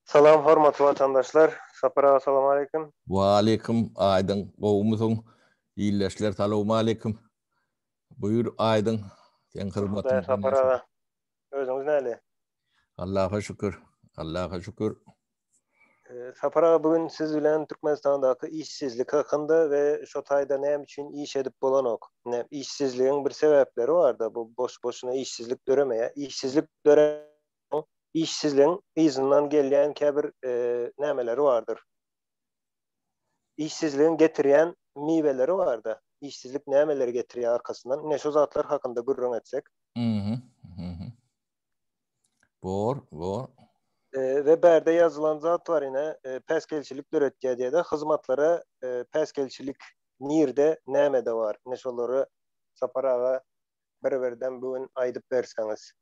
Salam hormatly watandaşlar. Sapar aga salowmaleýkim. Waleýkim Aýdyň gowumysyň ildeşler salowmaleýkim. Buýur Aýdyň seň hyzmatyňda. Sapar aga özüňiz näle? Allaha şükür. Allaha şükür. Sapar aga bu gün siz bilen Türkmenistandaky işsizlik hakynda we şo taýda näme üçin iş edip bolanok? Ine işsizligiň bir sebäpleri barda bu boş boşuna işsizlik döremeýär. Işsizlik dörän işsizligiň yzyndan gelýän käbir nämeleri bardyr. Işsizligiň getirýän miweleri barda. Işsizlik nämeleri getirýär arkasyndan? Ine şu zatlar hakynda gürrüň etsek. Mhm. Bor, bor. We bärde ýazylan zat bar ine, päsgelçilik döretýär diýýär-de, hyzmatlara päsgelçilik nirde, nämede bar? Ine şolary Sapar aga bir-birden bu gün aýdyp berseňiz.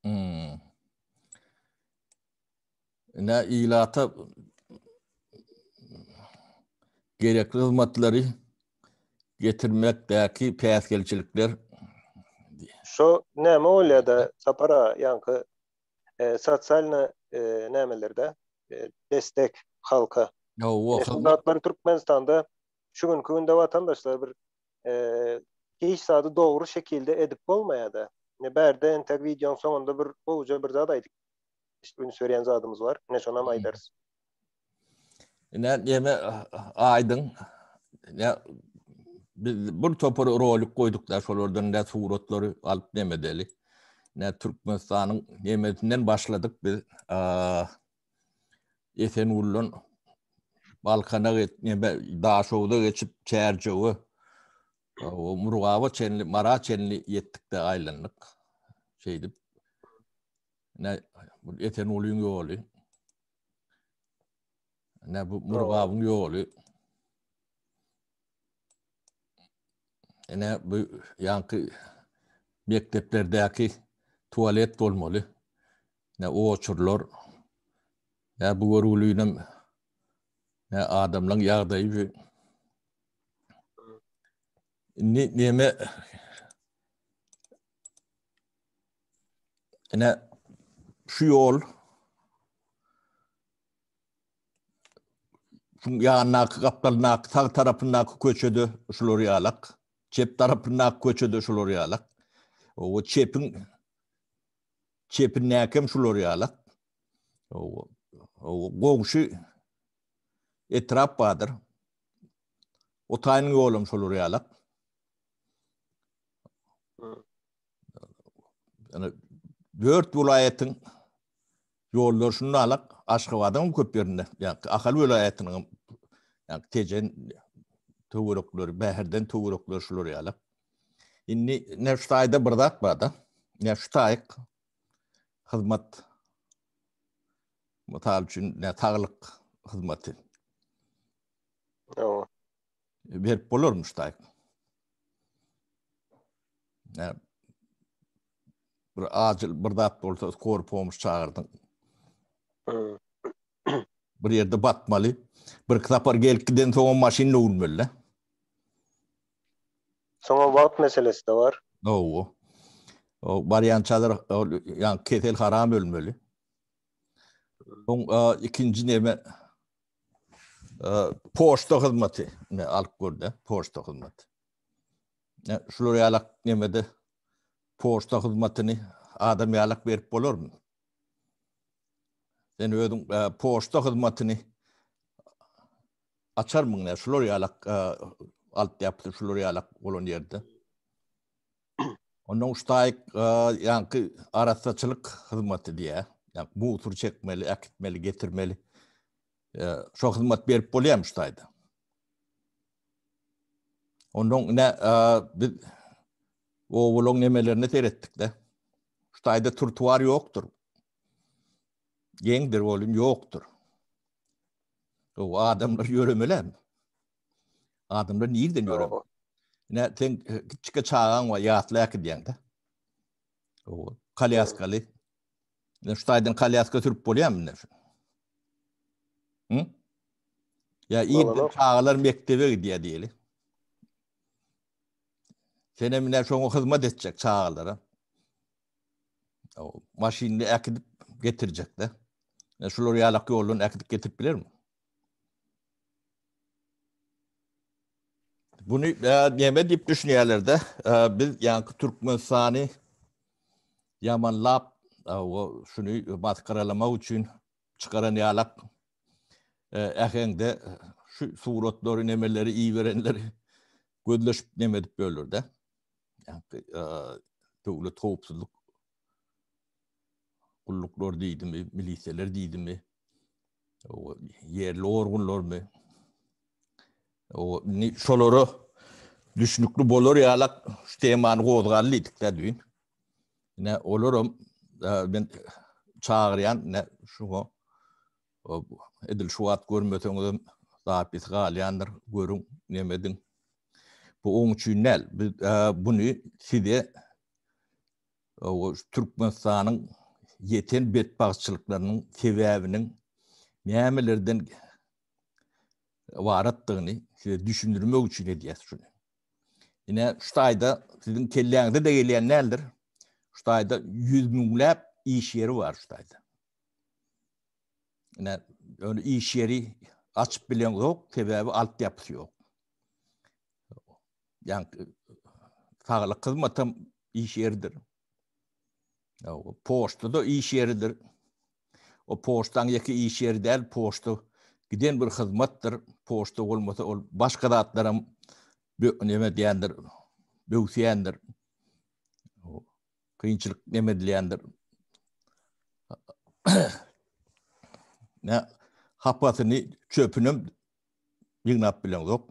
Hmm. Ine ilata gerekli hyzmatlary getirmekdäki päsgelçilikler. Şo näme bolýada Sapar aga ýaňky e, sosialny e, nämelerde e, destek halka. Hawa. Zatlar Türkmenistanda şu günki günde watandaşlar bir hiç zady dogry şekilde edip bolmaýada. Ine bärde entek wideoň soňunda bir gowuja bir zat aýdyp üns berýän zadymyz bar. Ine şonam aýdarys. Ine neme aýdyň. Ine biz bir topar rolik goýduk da şolardan ne suratlary alyp neme edeli. Ine Türkmenistanyň nemesinden başladyk biz. Esenguldan Balkana neme Daşogza geçip Çärjewe o Murgaba çenli, Mara çenli ýetdik de aýlandyk. Şeýdip ne bu Esengulyň ýoly. Ne bu Murgabyň ýoly. Ine bu ýaňky mekdeplerdäki tualet bolmaly. Ne oçurlar. Ne bu görgülinem ne adamlaň ýagdaýy bu. Indi neme Ine şu ýol Şuň ýanyndaky gapdalyndaky sag tarapyndaky köçede şular ýalak. Çep tarapyndaky köçede şular ýalak. O çepiň çepindäkem şular ýalak. O goňşy etrap bardyr. O taýynyň ýolam şular ýalak. Ýani dört welaýatyň ýollary şunda alak, Aşgabadyň köp ýerinde, ýa Ahal welaýatynyň ýa Tejen töwerekleri, Bäherden töwerekleri şular ýaly. Indi ne şu taýda bir zat bar-da. Ne şu taýyk hyzmat mysal üçin ne saglyk hyzmaty. Ýa. Berip bolarmy şu taýyk? Ne bir acil bir zat bolsa skor pomoş çagyrdyň. Bir ýerde batmaly. Bir sapar gelip giden soň maşyn öwülmeli. Soňa wagt meselesi de bar. Hawa. O barýan çadyr, ýa kesel haram ölmeli. Soň ikinji neme poçta hyzmaty ne alyp görde, poçta hyzmaty. Şular ýalak nemede poçta hyzmatyny adam ýalak berip bolarmy? Sen özüň e, poçta hyzmatyny açarmyň ne? Şular ýalak e, alt ýapyty şular ýalak bolan ýerde. Ondan uştaýyk e, ýaňky arassaçylyk hyzmaty diýä. Ýa butur çekmeli, äkitmeli, getirmeli. Şo hyzmat berip bolýarmy şu taýda? Ondan ne biz obalaň nemelerine seretdik-de. Şu taýda trotuar ýokdur. Geňdir bolun ýokdur. O adamlar ýöremelem. Adamlar nirden ýöremeli? Ne sen kiçike çagaň bar, ýasly äkidýäň-de. O kolýaskaly. Ne şu taýdan kolýaska sürüp bolýarmy indi? Hı? Ya irden çagalar mekdebe gidýär diýeli. Sen hem ine şoňa hyzmat etjek çagalara. O maşynda äkidip getirjek-de. Şular ýalak ýoldan äkidip getirip bilermi? Buny näme diýip düşünýärler-de, biz ýaňky Türkmenistany ýamanlap, şuny masgaralamak üçin çykaran ýalak äheňde şu suratlary, nemeleri iberenleri gözleşip neme edip ýörler-de. Ýaňky döwlet howpsuzlyk gulluklary diýdimi, milisiýalar diýdimi, ýerli organlarmy? O indi şolara düşnükli bolar ýalak şu temany gozgaly diýdik-de düýn. Ine olaram men çagyrýan ine şuňa edil şu wagt görmeseňizem zapisi galýandyr, görüň, neme ediň. Bu oň üçin däl. Biz buny size Türkmenistanyň ýeten betbagtçylyklarynyň sebäbiniň nämelerden ybaratdygyny size düşündirmek üçin edýäs şuny. Ine şu taýda siziň kelläňize-de gelýän däldir. Şu taýda ýüz müňläp iş ýeri bar şu taýda. Ine ýöne iş ýeri açyp bileňzok, sebäbi altyapysy ýok. Ýa saglyk hyzmatam iş ýeridir. Poçta-da iş ýeridir. O poçtaň ýeke iş ýeri däl, poçta giden bir hyzmatdyr. Poçta bolmasa ol başga zatlaram neme edýändir, böwsýändir. Kynçylyk neme edilýändir. Ne hapasyny, çöpünem ýygnap bileňzok.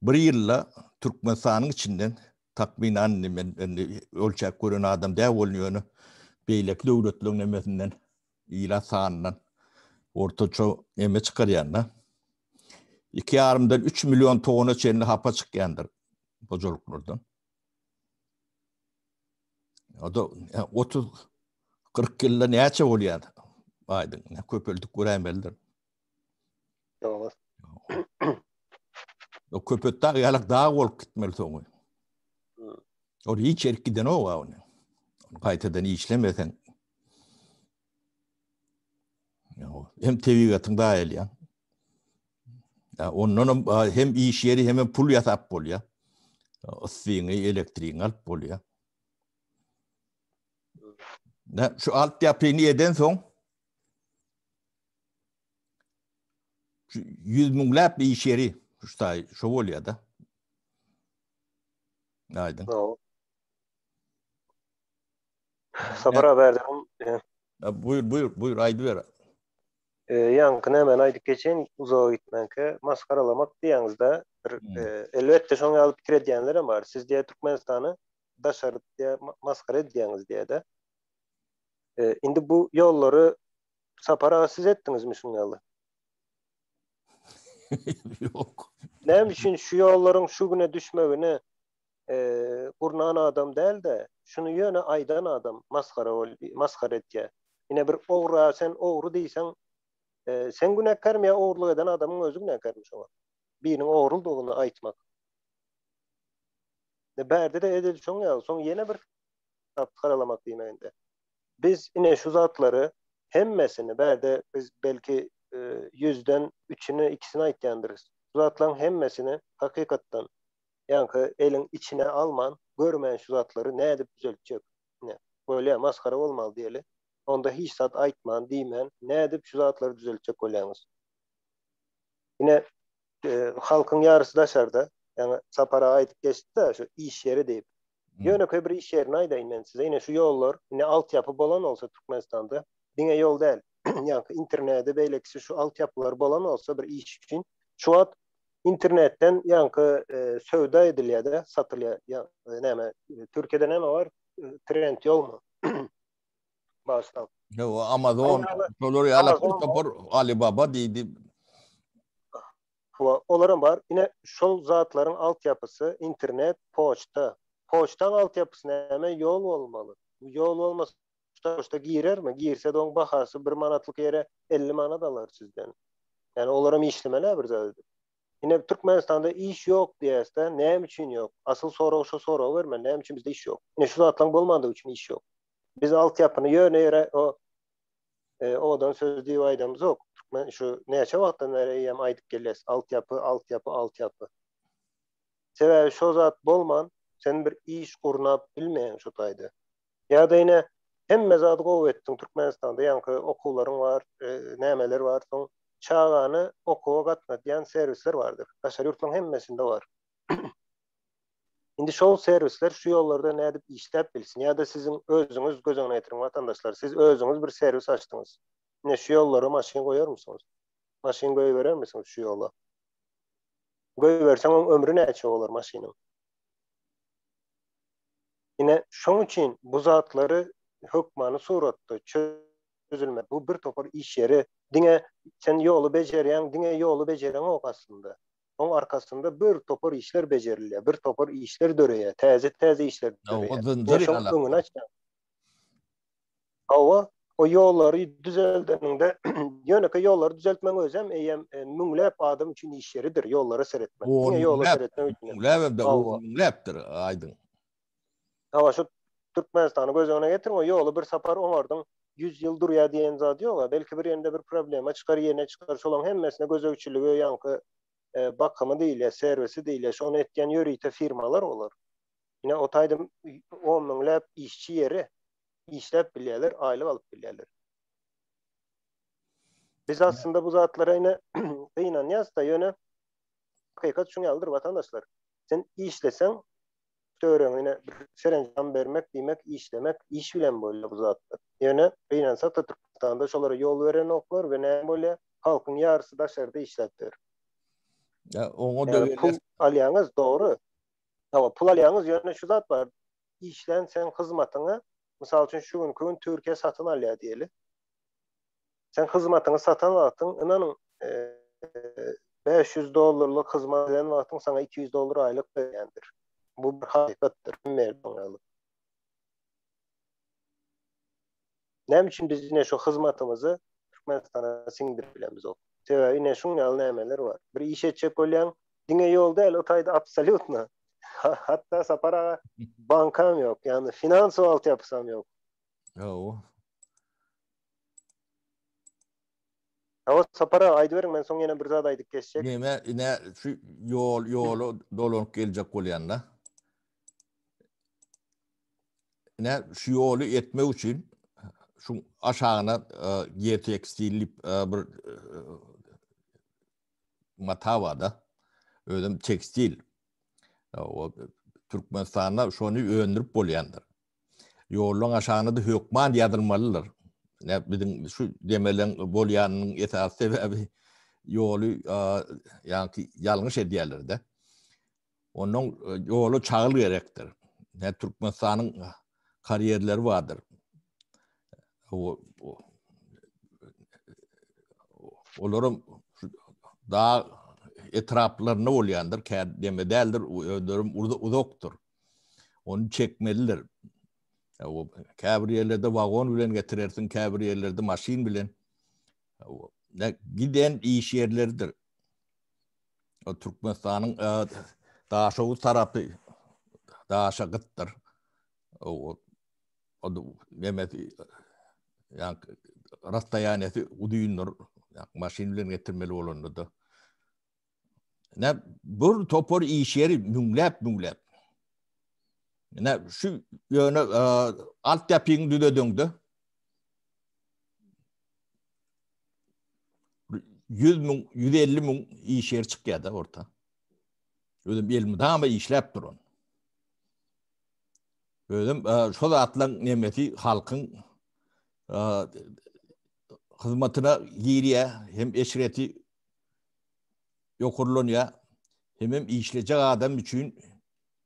Bir ýylda Türkmenistanyň içinden takmynan indi men indi ölçäp gören adam däl bolun ýöne beýleki döwletleriň nemesinden ilat sanyndan ortaça neme çykarýan-da. Iki ýarymdan üç million tona çenli hapa çykýandyr hojalyklardan. O da 30 40 ýylda näçe bolýar? Aýdyň, köpeldip göräýmelidir. Dogry. O Köpetdag ýalak dag bolup gitmeli soňy. Ol hiç ýerik gidenok a ony. Gaýtadan işlemeseň. Hem tebigatyň daýalýan. Ya ondan hem, hem iş ýeri hem pul ýasap bolýar. Issyňy, elektrigiňi alyp bolýar. Ne şu altyapyny eden soň Şu ýüz müňläp iş ýeri şu taý şo bolýar-da. Aýdyň. Sapar aga berdim. Buyur, buyur, buyur, aýdyber. E, ýaňky nämäni aýdyp geçeýin, uzaga gitmänkä, masgaralamak diýýäňiz-de, bir hmm. e, elbetde şoň ýaly pikir edýänler hem bar. Siz diýä Türkmenistany daşary diýä masgara edýäňiz diýä-de. E, indi bu ýollary Sapar aga siz etdiňizmi şuň ýaly? Ýok. Näme üçin şu ýollaryň şu güne düşmegini e, gurnan adam däl-de, şuny ýöne aýdan adam masgara bol, masgara etýär. Ine bir ogra sen ogry diýseň, e, sen günäkärmi ýa ogurlyk eden adamyň özi günäkärmi şoňa? Biriniň ogrudygyny aýtmak. Ne bärde-de edil şoň ýaly, soň ýene bir masgaralamak diýmeginde. Biz ine şu zatlary hemmesini bärde biz belki ýüzden üçüni ikisini aýtýandyrys. Şu zatlaryň hemmesini hakykatdan ýaňky eliň içine alman görmän şu zatlary nädip düzeltjek? Ine bolýa masgara bolmaly diýeli. Onda hiç zat aýtman diýmän nädip şu zatlary düzeltjek bolýaňyz? Ine halkyň ýarysy daşarda. Ýaňy Sapar aga aýdyp geçdi-de şu iş ýeri diýip. Ýönekeý bir iş ýerini aýdaýyn men size. Ine şu ýollar, ine altyapy bolan bolsa Türkmenistanda, diňe ýol däl, ýaňky interneti, beýlekisi şu altyapylar bolan bolsa bir iş üçin, şu wagt internetden ýaňky e, söwda edilýär-de, satylýar. Ýa, e, näme, e, Türkiýede näme bar? Trendyolmy? Bagyşlaň. Ýo, Amazon, şolar ýaly bir topar Alibaba diýdi. Hawa, olaram bar. Ine, şol zatlaryň altyapysy internet, poçta. Poçtaň altyapysy näme? Ýol bolmaly. Ýol bolmasa poçta girermi? Girse-de oň bahasy bir manatlyk ýere 50 manat alar sizden. Ýani olaram işlemeli-ä bir zat edip. Ine, Türkmenistanda iş ýok diýäs-de, näme üçin ýok? Asyl sorag şo soragy bermeli, näme üçin bizde iş ýok? Ine, şu zatlaryň bolmandygy üçin iş ýok. Biz altyapyny ýöne ýere o. owadan söz diýip aýdamyzok. Türkmen şu näçe wagtdan bäri eýýäm aýdyp gelýäs, altyapy, altyapy, altyapy. Sebäbi şo zat bolman sen bir iş gurnap bilmeýäň şo taýda. Ýa-da ine hemme zady gowy etdiň Türkmenistanda ýaňky okuwlaryň bar, nämeler bar, soň çagany okuwa gatnadýan serwisler bardyr. Daşary ýurtlaryň hemmesinde bar. Indi şol serwisler şu ýollarda nädip işläp bilsin? Ýa-da siziň özüňiz göz öňüne getiriň watandaşlar, siz özüňiz bir serwis açdyňyz. Ine şu ýollara maşyn goýarmysyňyz? Maşyn goýberermisiňiz şu ýola? Goýberseň oň ömri näçe bolar maşynyň? Ine şoň üçin bu zatlary hökmany suratda çözülmeli. Bu bir topar iş ýeri. Diňe sen ýoly bejerýäň, diňe ýoly bejereňok aslynda. Oň arkasynda bir topar işler bejerilýär, bir topar işler döreýär, täze-täze işler döreýär. Şoň öňüni açýar. Hawa, o ýollary düzeldeniňde, ýönekeý ýollary düzeltmegiň özem eýýäm e, müňläp adam üçin iş ýeridir, ýollara seretmek. Diňe ýola seretmek üçin. Müňläp hem-de müňläpdir, aýdyň. Hawa, şu Türkmenistany göz öňüne getiriň, o ýoly bir sapar oňardyň, 100 ýyl durýar diýen zat ýok-a. Belki bir ýerinde bir problema çykar, ýene çykar, şolaryň hemmesine gözegçiligi, ýaňky e, bakymy diýilýär, serwisi diýilýär, şony etýän ýörite firmalar olar. Ine, o taýda on müňläp işçi ýeri işläp bilýärler, aýlyk alyp bilýärler. Biz aslynda bu zatlara ine gynanýas-da, ýöne hakykat şuň ýalydyr watandaşlar. Sen işleseň, töweregiňe ine bir serenjam bermek diýmek, işlemek, iş bilen bolýar bu zatlar. Ýöne gynansak-da Türkmenistanda şolara ýol berenoklar we näme bolýar? Halkyň ýarysy daşarda işläp ýör. Ýa oňa da pul alýaňyz, dogry. Hawa, pul alýaňyz, ýöne şu zat bar. Işlän seň hyzmatyňy, mysal üçin şu günki gün Türkiýe satyn alýar diýeli. Sen hyzmatyňy satan wagtyň, ynanyň, 500 dollarlyk hyzmat eden wagtyň saňa 200 dollar aýlyk berýändir. Bu bir hakykatdyr, hemme ýerde oňaly. Näme üçin biz ine şu hyzmatymyzy Türkmenistana siňdirip bilemizok? Sebäbi ine şuň ýaly nämeler bar. Bir iş etjek bolýaň, diňe ýol däl, o taýda absolýutno. Hatda Sapar aga bankam ýok, ýagny finansowy altyapysam ýok. Hawa. Hawa Sapar aga aýdyberiň, men soň ýene bir zat aýdyp geçjek. Neme, ine şu ýol ýola dolanyp geljek bolýan-da. Ine şu ýoly etmek üçin şu aşagyna GTX diýlip bir mata bar-da. Özem tekstil. O Türkmenistanda şony öndürip bolýandyr. Ýollaryň aşagyna-da hökman ýazylmalydyr. Ine biziň şu demeleň bolýanynyň esasy sebäbi ýoly ýaňky ýalňyş edýärler-de. Ondan ýola çagyl gerekdir. Ne Türkmenistanyň karýerleri bardyr. Olaram dag etraplarynda bolýandyr, kä deme däldir, özlerim uzakdyr. Ony çekmelidir. Käbir ýerlerde wagon bilen getirersiň, käbir ýerlerde maşyn bilen. Giden iş ýerleridir. Türkmenistanyň Daşoguz tarapy daşa gytdyr. O nemesi ýa rasstoýaniýasy uzyndyr. Maşyn bilen getirmeli bolanda da. Ne bir topar iş ýeri müňläp müňläp. Ne şu ýöne alt ýapyňy düzedeňde 100 müň, 150 müň iş ýeri çykýar da orta. Özüm elmydama işläp duran. Özüm e, şol atlaň nemesi halkyň e, hyzmatyna girýär, hem eşreti ýokarlanýar, hem hem işlejek adam üçin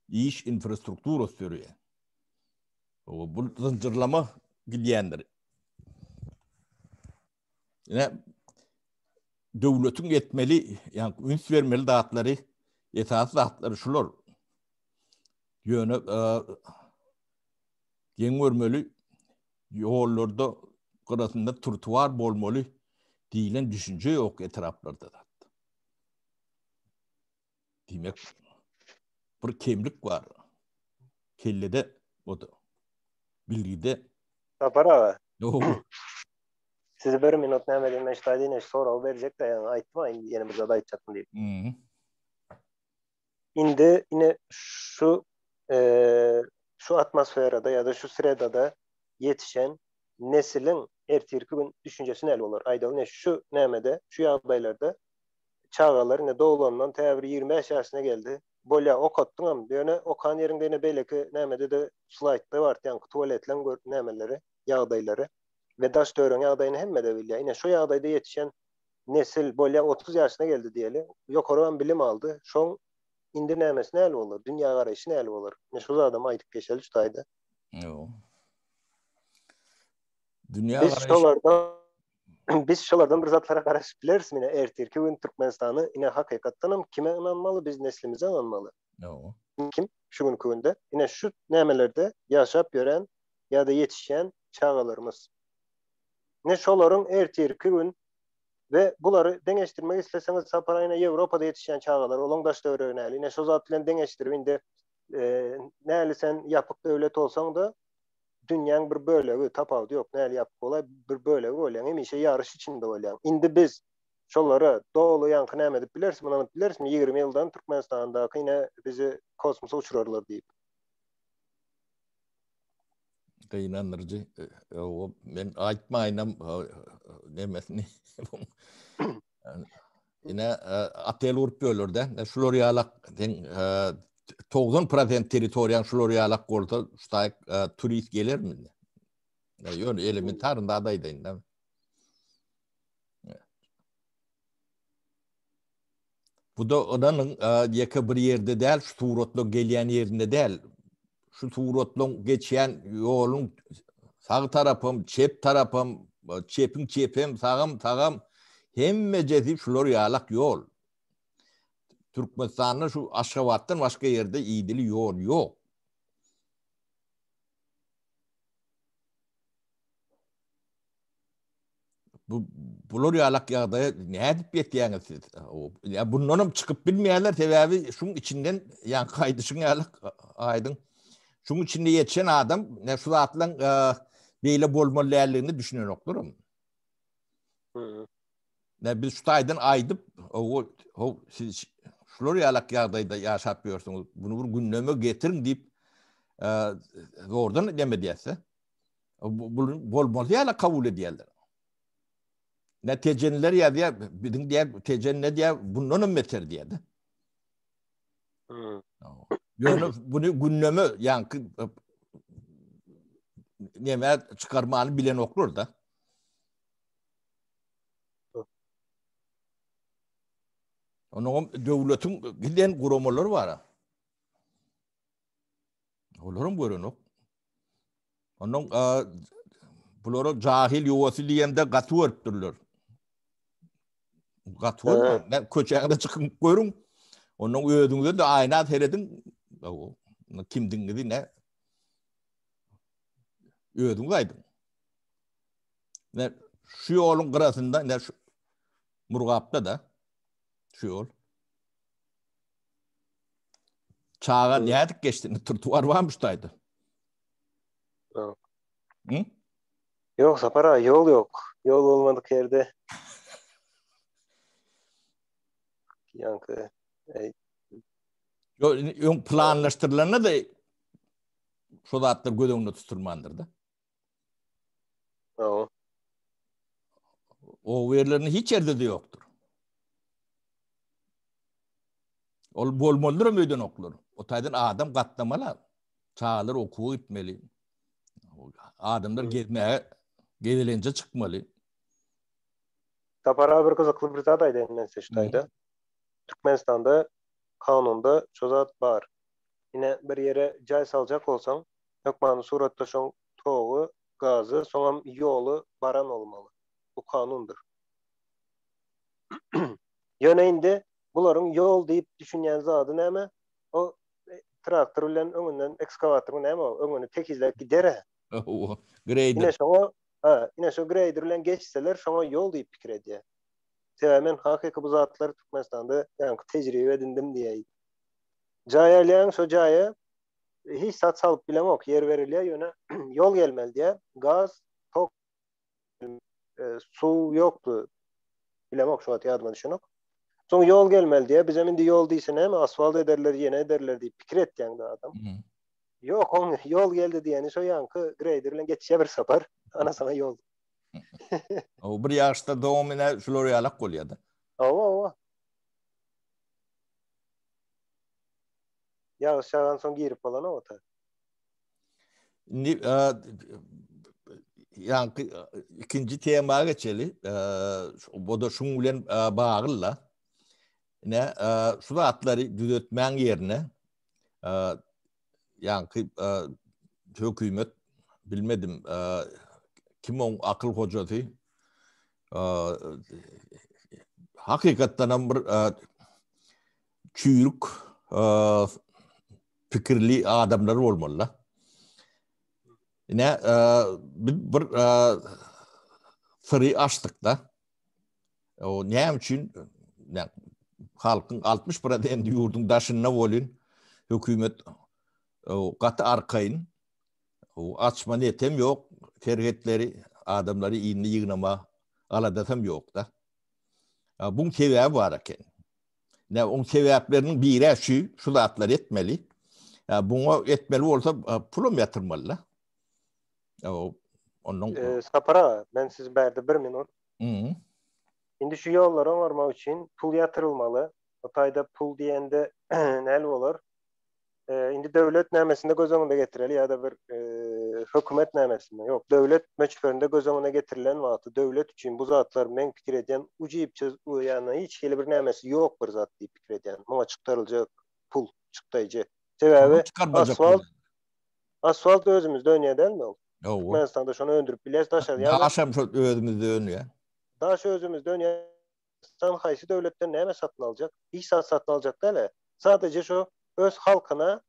iş infrastrukturasy döreýär. Bu zynjyrlama gidýändir. Ine döwletiň etmeli, ýa üns bermeli zatlary, esasy zatlary şular. Ýöne e, geň görmeli ýollarda gyrasynda trotuar bolmaly diýlen düşünje ýok etraplarda. Diýmek bir kemlik bar. Kellede o da. Bilgide. Sapar aga. Sizi bir minut näme diýmek şu taýda sorag berjek de ýaňy aýtdym indi ýene bir zat aýtjakdym diýip. Mhm. Indi ine şu şu atmosferada ýa-da şu sredada ýetişen nesiliň ertirki gün düşünjesi näli bolar? Aýdaly ine şu nämede, şu ýagdaýlarda çagalar ine doglandan tä bir 25 ýaşyna geldi. Bolýa okatdyňam, ýöne okan ýeriňde ine beýleki nämede-de slaýdda bar, ýaňky tualetleň gör nämeleri, ýagdaýlary we daş-töweregiň ýagdaýyny hemme-de bilýär. Ine şu ýagdaýda ýetişen nesil bolýa 30 ýaşyna geldi diýeli, ýokarybam bilim aldy. Şoň indi nämesi näli bolar? Dünýägaraýşy näli bolar? Ine şu zadam aýdyp geçeli şu taýda. Ýok. Dünýä Biz şolardan biz şolardan bir zatlara garaşyp bileris ine ertirki gün Türkmenistany ine hakykatdanam kime ynanmaly biz neslimize ynanmaly. Ýok. Kim şu günki günde ine şu nämelerde ýaşap ýören ýa-da ýetişýän çagalarymyz. Ine şolaryň ertirki gün we bulary deňeşdirmek isleseňiz Sapar aýyna Ýewropada ýetişýän çagalar olaň daş töweregine näli ine şo zat bilen deňeşdirip indi näli sen ýapyk döwlet bolsaň-da dünýäň bir bölegi tapawudy ýok näli ýapyk bolaý bir bölegi bolýaň hemişe ýaryş içinde bolýaň indi biz şolara doly ýaňky näme edip bileris ynanyp bilerismi 20 ýyldan Türkmenistandaky ine bizi kosmosa uçurarlar diýip. Gynandyryjy. O men aýtmaýynam nemesini. Ine otel urup bölerde. Şular ýalak sen 90% territoriýaň şular ýalak bolsa, şu taýyk turist gelermi? Ýöne elementarynda da aýdaýyn da. Bu da ynanyň ýeke bir ýerde däl, şu suratlaryň gelýän ýerinde däl. Şu suratlaryň geçýän ýoluň sag tarapam, çep tarapam, çepiň çepem, sagam, sagam hemmejesi şular ýalak ýol. Türkmenistanda şu Aşgabatdan başga ýerde idili ýol ýok. Bu bular ýalak ýagdaýa nädip ýetýäňiz siz? Ýa bundan hem çykyp bilmeýärler, sebäbi şuň içinden ýaňky aýdyşyň ýaly aýdyň. Şuň içinde ýetişen adam ne şu zatlaryň e, beýle bolmaly däldigini düşünenoklar. Ne biz şu taýdan aýdyp, o ho siz şular ýalak ýagdaýda ýaşap ýörsüňiz. Bunu bir gündeme getiriň diýip, e, zordan neme diýse. Bu bolmaz ýaly kabul edýärler. Ne tejenler ýazýar, biziň diýär, tejen ne diýär, bundan hem beter diýär. Hmm. Ýöne bunu gündeme ýaňky e, neme çykarmany bilenoklar da. Onuň döwletiň giden guramalary bar. Olaram görenok. Ondan bulara jahil ýuwasy diýemde gaty görüpdirler. Gaty görmän, men köçäňde çykyp görüň. Ondan özüňize de aýna serediň. Kimdiňizi ne? Özüňiz aýdyň. Ne şu ýoluň gyrasynda, ne şu Murgapda da şu ýol. Çaga nädip geçdi? Trotuar barmy şu taýda? Ýok. Hı? Ýok, Sapar aga, ýol ýok. Ýol bolmadyk ýerde. Ýaňky. Ýok, öň planlaşdyrylanda da şu zatlar göz öňünde tutulmandyr da. Hawa. Oba ýerlerinde hiç ýerde-de ýokdur. Ol bolmalydyr hem öýdenoklar. O taýdan adam gatnamaly. Çagalar okuwa gitmeli. Adamlar gezmäge, gezelenje çykmaly. Sapar aga bir gyzykly bir zat aýdaýyn men size şu taýda. Türkmenistanda kanunda şu zat bar. Ine bir ýere jaý saljak bolsaň, hökmany suratda şoň togy, gazy, soňam ýoly baran bolmaly. Bu kanundyr. Ýöne indi bularyň ýol diýip düşünýän zady näme? O traktor bilen öňünden ekskawator näme o? Öňüni tekizläp gider-ä. Hawa, greýder. Ine şoňa, ha, ine şo greýder bilen geçseler şoňa ýol diýip pikir edýär. Sebäbi men hakyky bu zatlary Türkmenistanda ýaňky tejribe edindim diýäý. Jaý alýaň, şo jaýa hiç zat salyp bileňok, ýer berilýär, ýöne ýol gelmeli diýýär, gaz, tok. Suw ýokdy. Bilemok şu wagt ýadyma düşenok. Soň ýol gelmeli diýýär. Bizem indi ýol diýse näme, asfalt ederler, ýene ederler diýip pikir etýäň-de adam. Ýok, oň ýol geldi diýeni şo ýaňky greýder bilen geçýär bir sapar. Ana saňa ýol. O bir ýaşda dogum ine şular ýalak bolýar-da. Hawa, hawa. Ýagyş ýagan soň girip bolanok ota. Indi ýaňky ikinji tema geçeli. Bu da şuň bilen bagly-da. Ine, şu zatlary düzetmäň ýerine ýaňky hökümet bilmedim kim oň akyl hojasy hakykatdan hem bir çüýrük pikirli adamlar bolmaly. Ine, biz bir syry açdyk-da. O näme üçin halkyň 60 prosenti ýurduň daşynda bolyn, hökümet gaty arkaýyn. Açma niýetem ýok, serhetleri, adamlary indi ýygnama aladasam ýok-da. Buň sebäbi bar eken. Ne oň sebäpleriniň biri şu, şu zatlary etmeli. Buňa etmeli bolsa pulam ýatyrmaly-da. Ondan e, Sapar aga, men sizi bärde bir minut. Mhm. Indi şu ýollary oňarmak üçin pul ýatyrylmaly. O taýda pul diýende näl bolar? Indi döwlet nämesinde göz öňünde getireli ýa-da bir hökümet nämesinde? Ýok, döwlet möçberinde göz öňüne getirilen wagty döwlet üçin bu zatlar meň pikir edýän ujypsyz ýa-da hiç hili bir nämesi ýok bir zat diýip pikir edýän. Muňa çykdaryljak pul, çykdaýjy. Sebäbi asfalt asfalt özümizde önýär dälmi ol? Türkmenistanda şony öndürip bilýäs daşary ýa. Daşam şol özümizde önýär. Daş özümizde önýär. Türkmenistan haýsy döwletden näme satyn aljak? Hiç zat satyn aljak däl-ä. Sadaje şo öz halkyna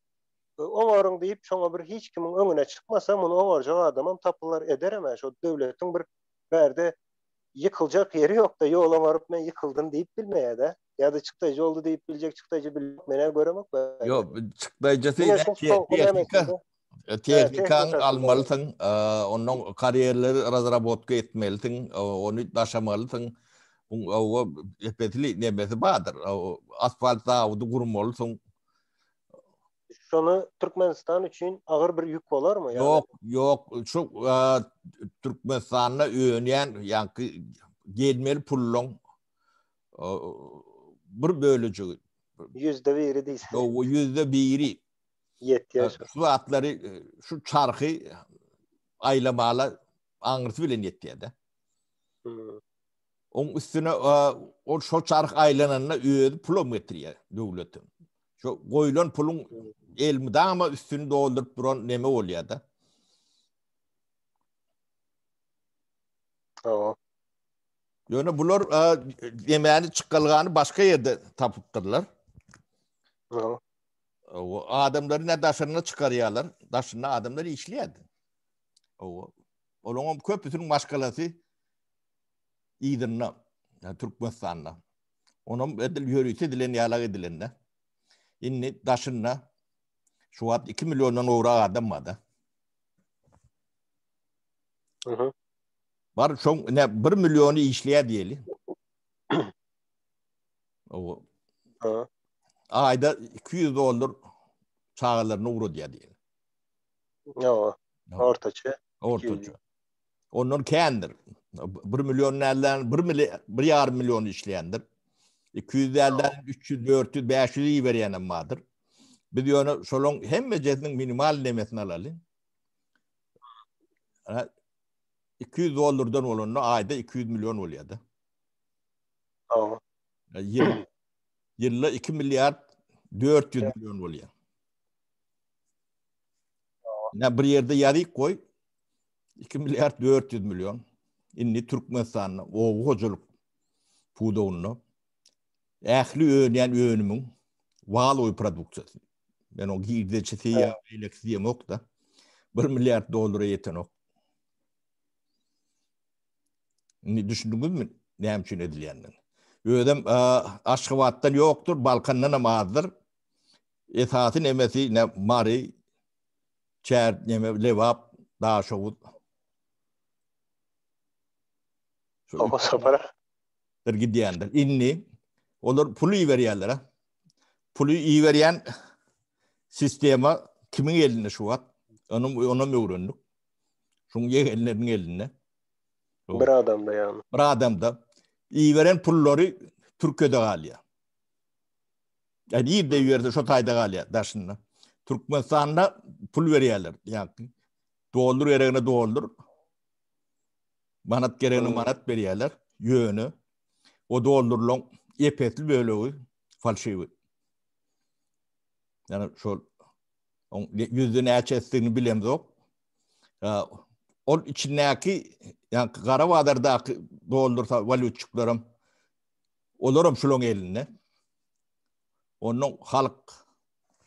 oňaryň diýip şoňa bir hiç kimiň öňüne çykmasa muny oňarjak adamam tapylar ederem-ä şo döwletiň bir bärde ýykyljak ýeri ýok-da ýol oňaryp men ýykyldym diýip bilmeýä-dä. Ýa-da çykdaýjy boldy diýip biljek çykdaýjy bil men-ä göremok bärde. Ýok, çykdaýjysy tehnika Tehnikany almalysyň, ondan karýerleri razrabotka etmelisiň, ony daşamalysyň. Bu owa epesli nemesi bardyr. Asfalt zawody gurmalysyň. Şony Türkmenistan üçin agyr bir ýük bolarmy? Ýok, ýok. Şu Türkmenistanda önýän, ýaňky gelmeli pullaň bir bölejigi. Ýüzde biri diýseň. Ýüzde biri. Ýetýär. Şu zatlary, şu çarhy aýlamala aňyrsy bilen ýetýär-de. Hmm. Oň üstüne ol şo çarh aýlananda özi pulam getirýär döwlete. Şo goýlan puluň elmydama üstüni dolduryp duran neme bolýar-da. Hawa. Ýöne bular nemäni çykalgany başga ýerde tapypdyrlar. Hawa. Adamlary ne daşyna çykarýarlar. Daşynda adamlar işleýärdi. Olaryň köpüsiniň maşgalasy yzynda, Türkmenistanda. Onam edil ýörite edilen ýalak edilende. Indi daşynda şu wagt 2 milliondan gowrak adam bar-da. Bar şoň ne 1 milliony işleýär diýeli. O. Aýda 200 dollar çagalaryny ugradýar diýeli. Ýa, ortaça. Ortaça. Ondan kändir. 1 million nälen, 1 milli, 1,5 million işleýändir. 200 dälden 300, 400, 500 iberýän hem bardyr. Biz ýöne şolaň hemmejesiniň minimal nemesini alaly. 200 dollardan bolanda aýda 200 million bolýar-da. Hawa. Ýyl, ýylda 2 milliard 400 million bolýar. Ne bir ýerde ýazyk goý. 2 milliard 400 million. Indi Türkmenistanda oba hojalyk pudagynda ähli önýän önümiň walowy produksiýasy. Men o girdeçisi ýa beýlekisi diýemok-da. 1 milliard dollara ýetenok. Indi düşündiňizmi näme üçin edilýänini? Özem Aşgabatdan ýokdur, Balkandan hem azdyr. Esasy nemesi ne Mary, Çär, neme Lebap, Daşoguz. Oho Sapar. Bir gidýändir. Indi olar pul iberýärler. Puly iberýän sistema kimiň elinde şu wagt? Onu onam öwrendik. Şuň ýegenleriniň elinde. Bir adamda ýagny. Bir adamda. Iberen pullary Türkiýede galýar. Ýani nirde iberse şo taýda galýar daşynda. Türkmenistanda pul berýärler. Ýagny doldur geregine doldur. Manat geregine manat berýärler. Ýöne o doldurylan epesli bölegi falşiwi. Ýani şol oň ýüzde näçesidigini bilemzok. Ol içindäki ýa gara bazardaky doldursa walýutçyklaram olaram şulaň elinde. Ondan halk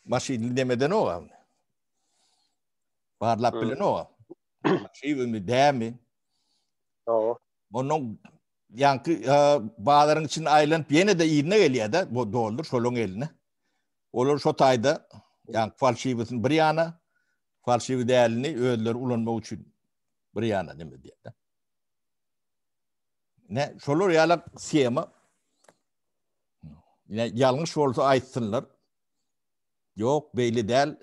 maşynly nemedenok. Barlap bilenok. Şeýbimi, dämi? Hawa. Ondan ýaňky bazaryň içinde aýlanyp ýene-de yzyna gelýär-de, bu doldur şolaň eline. Olar şo taýda ýaňky falşiwisini bir ýana, falşiwi dälini özleri ulanmak üçin bir ýana neme diýýär-de. Ne, şolar ýaly shema. Ne ýalňyş bolsa aýtsynlar. Ýok, beýle däl.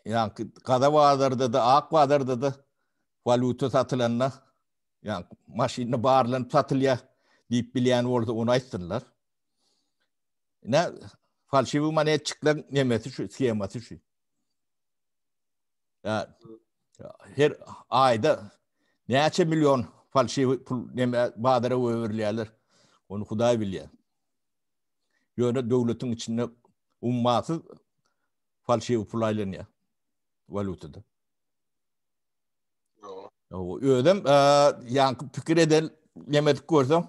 Ýaňky gaza bazarda-da, ak bazarda-da walýuta satylanda, ýaňky maşynda barlanyp satylýar diýip bilýän bolsa ony aýtsynlar. Ine, falşiwi monetçikleň nemesi şu, shemasy şu. Ýa her aýda näçe million falşiwi pul neme bazara goýberilýärler, ony Hudaý bilýär. Ýöne döwletiň içinde ummasyz falşiwi pul aýlanýar walýutada. Özem ýaňky pikir eden nemedik görseň,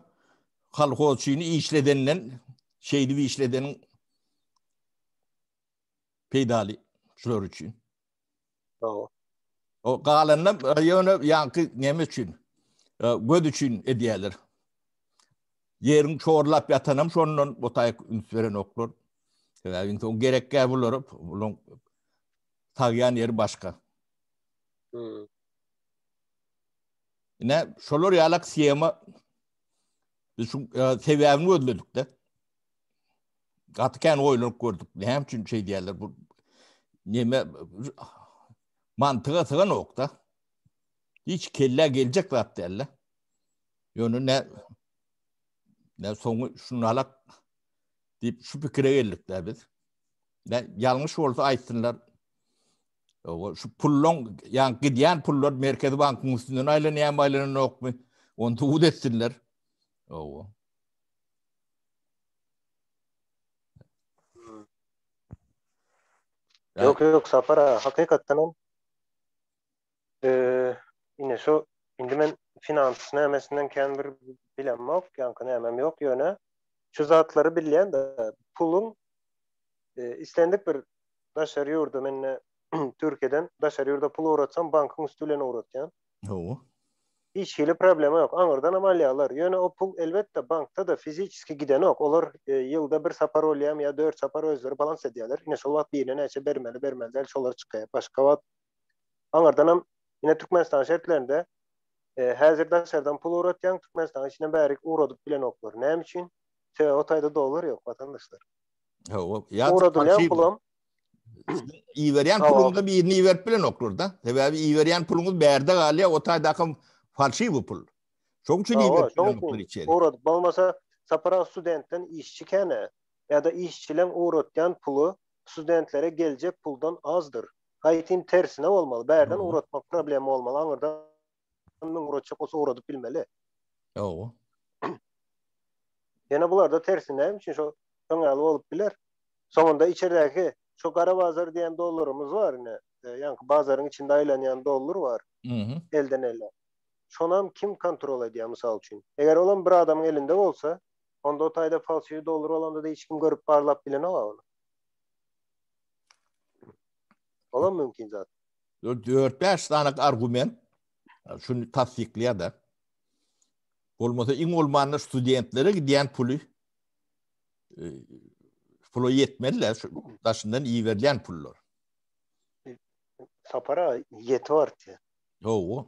kolhozçyny işledenden şeýdip işledeniň peýdaly şular üçin. Hawa. O galanyny ýöne ýaňky neme üçin, göz üçin edýärler. Ýeriň çorlap ýatanam şondan bu taýyk üns berenoklar. Sebäbi indi o gerekkä bulara, bulaň sagýan ýeri başga. Hmm. Ine, şolar ýalak shema biz şu sebäbini gözledik-de. Gaty kän oýlanyp gördük. Näme üçin şeý diýýärler bu neme mantyga syganok-da. Hiç kellä geljek zat däl-de. Ýöne ne ne soňy şunalak diýip şu pikire geldik-de biz. Ne ýalňyş bolsa aýtsynlar. Şu pullaň, ýa gidýän pullar Merkezi bankyň üstünden aýlanýarmy, aýlananokmy? Ony subut etsinler. Owa. Ýok, ýok, Sapar aga, hakykatdan hem eee ine şu indi men finans nämesinden kän bir bilemok, ýaňky nämem ýok, ýöne şu zatlary bilýän-de, puluň islendik bir daşary ýurda men ine Türkiýeden daşary ýurda pul ugratsam bankyň üsti bilen ugratýan. Hawa. Hiç hili problema ýok. Aňyrdanam alýarlar. Ýöne o pul elbetde bankda-da fiziçeski gidenok. Olar ýylda bir sapar bolýarmy ýa dört sapar özleri balans edýärler. Ine şol wagt birine näçe bermeli, bermeli däl şolar çykýar. Başga wagt aňyrdanam ine Türkmenistan şertlerinde häzir daşardan pul ugratýaň, Türkmenistanyň içinden bärik ugradyp bilenoklar. Näme üçin? Sebäbi o taýda dollar ýok watandaşlar. Hawa. Ýa Ugradylýan pulam Iberýän puluňyzy birini iberip bilenoklar-da. Sebäbi iberýän puluňyz bärde galýar, o taýdakam falşiwi pul. Şoň üçin iberip bilenoklar içeri. Ugradyp bolmasa Sapar aga studentden işçi kän-ä. Ýa-da işçileň ugratýan puly studentlere geljek puldan azdyr. Gaýtym tersine bolmaly. Bärden ugratmak problema bolmaly, aňyrdan müň ugratjak bolsa ugradyp bilmeli. Hawa. Ýöne bularda tersine näme üçin şo şoň ýaly bolup biler? Soňunda içerdäki şo gara bazar diýen dollarymyz bar ine, ýaňky bazaryň içinde aýlanýan dollar bar. Elden ele. Şonam kim kontrol edýär mysal üçin? Eger olam bir adamyň elinde bolsa, onda o taýda falşiwi dollar bolanda-da hiç kim görüp barlap bilenok-a ony. Olam mümkin zat. Dört-bäş sany argument şuny tassyklaýar-da. Bolmasa iň bolmanda studentlere gidýän puly pula ýetmeliler, şu daşyndan iberilýän pullar. Sapar aga ýetip artýar. Hawa.